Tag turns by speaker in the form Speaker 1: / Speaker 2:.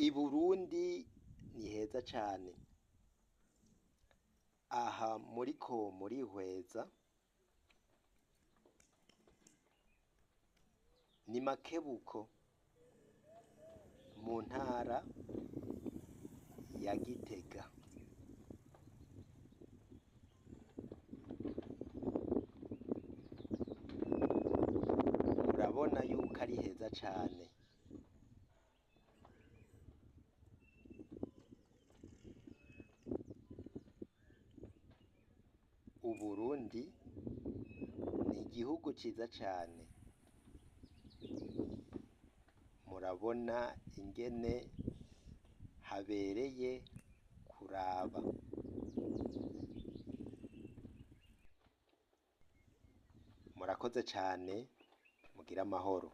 Speaker 1: I Burundi ni heza cane. Aha muriko murihweza ni Makebuko mu ntara ya Gitega. Murabona yuko ari heza cane. Uburundi ni igihugu ciza cane. Murabona ingene habereye kuraba. Murakoze cane, mugire amahoro.